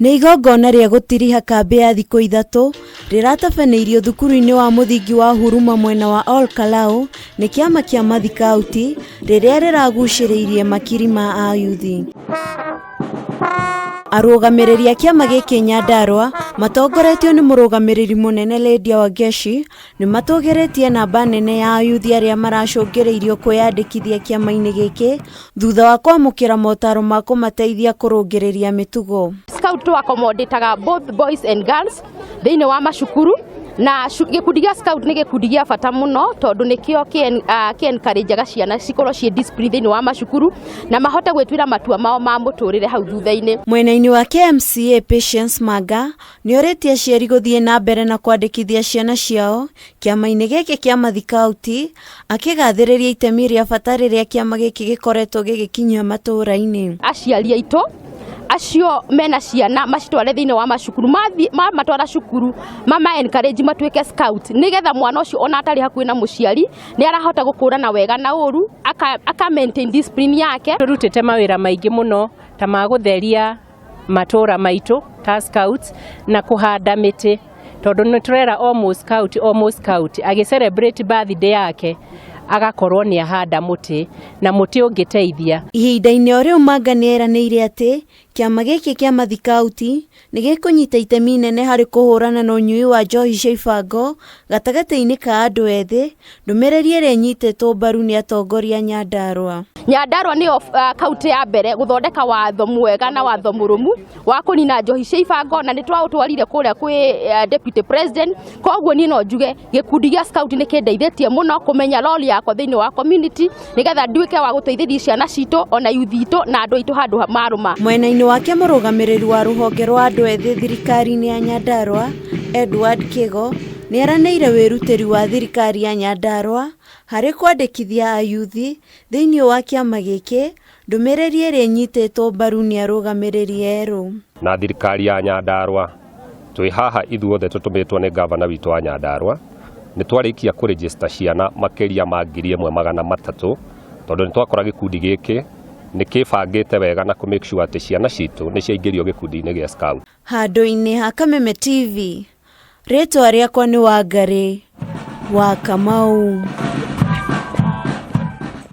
Nĩ igongona rĩa gũtiriha kambĩ ya thikũ 3 rĩratabanĩirio thukuru-inĩ wa mũthingi wa Huruma mwena wa Ol Kalou nĩ kĩama kĩa mathikauti rĩrĩa rĩragucĩrĩirie makiri ma ayuthi. Arũgamĩrĩri a kĩama gĩkĩ Nyandarua matongoretio nĩ mũrũgamĩrĩri mũnene Lydia Wangechi nĩ matũgĩrĩtie namba nene ya ayuthi arĩa maracũngĩrĩirio kwĩyandĩkithia kĩama-inĩ gĩkĩ thutha wa kwamũkĩra motaro ma kũmateithia kũrũngĩrĩria mĩtugo. Scout tu accommodateaga both boys and girls thĩinĩ wa macukuru na gĩkundi gĩa scout nĩ gĩkundi gĩa bata mũno tondũ nĩkĩo kĩ encourageaga ciana cikorwo ciĩ discipline thĩinĩ wa macukuru na mahote gwĩtuĩra matua mao ma mũtũrĩre hau thutha-inĩ. Mwena-inĩ wa KMCA Patience Manga nĩorĩtie aciari gũthiĩ na mbere na kwandĩkithia ciana ciao kĩama-inĩ gĩkĩ kĩa mathikauti akĩgathĩrĩria itemi rĩa bata rĩrĩa kĩama gĩkĩ gĩkoretwo gĩgĩkinyia matũũra-inĩ. Aciari aitũ acio mena ciana macitware thĩinĩ wa macukuru, mamatwara cukuru mama encourage matuĩke scout nĩgetha mwana ũcio ona atarĩ hakuhĩ na mũciari nĩ arahota gũkũrana wega na ũru, aka maintain discipline yake. Tũrutĩte mawĩra maingĩ mũno ta ma gũtheria matũra maitũ ta scouts na kũhanda mĩtĩ tondũ nĩ tũrera o mũ scout o mũ scout agĩ celebrate birthday yake agakorwo nĩ ahanda mũtĩ na mũtĩ ũngĩteithia. Ihinda-inĩ o rĩu Manga nĩ eranĩire atĩ kĩama gĩkĩ kĩa mathikauti nĩ gĩkũnyita itemi inene harĩ kũhũrana na ũnyui wa njohi cia ibango gatagatĩ-inĩ ka andũ ethĩ, ndũmĩrĩri ĩrĩa ĩnyitĩtwo mbaru nĩ atongoria Nyandarua. Nyandarua nĩyo kaunti ya mbere gũthondeka watho mwega na watho mũrũmu wa kũnina njohi cia ibango na nĩ twaũtwarire kũrĩa kwĩ deputy president. Koguo niĩ no njuge gĩkundi gĩa scout nĩ kĩndeithĩtie mũno kũmenya role yakwa thĩinĩ wa community nĩgetha nduĩke wa gũteithĩrĩria ciana citũ ona youth itũ na andũ aitũ handũ marũma. Mwena-inĩ wake mũrũgamĩrĩri wa rũhonge rwa andũ ethĩ thirikari-inĩ ya Nyandarua Edward Kigo nĩ eranĩire wĩrutĩri wa thirikari ya Nyandarua harĩ kwandĩkithia ayuthi thĩinĩ wa kĩama gĩkĩ, ndũmĩrĩri ĩrĩa ĩnyitĩtwo mbaru nĩ arũgamĩrĩri erũ. Na thirikari ya Nyandarua twĩ haha ithuothe tũtũmĩtwo nĩ gavana witũ wa Nyandarua nĩ twarĩkia kũregister ciana makĩria ma 1300 tondũ nĩ twakora gĩkundi gĩkĩ nĩ kĩbangĩte wega na kũ make sure atĩ ciana citũ nĩ ciaingĩrio gĩkundi-inĩ gĩa scout. Handũ-inĩ ha Kameme TV, rĩtwa rĩakwa nĩ Wangarĩ wa Kamau.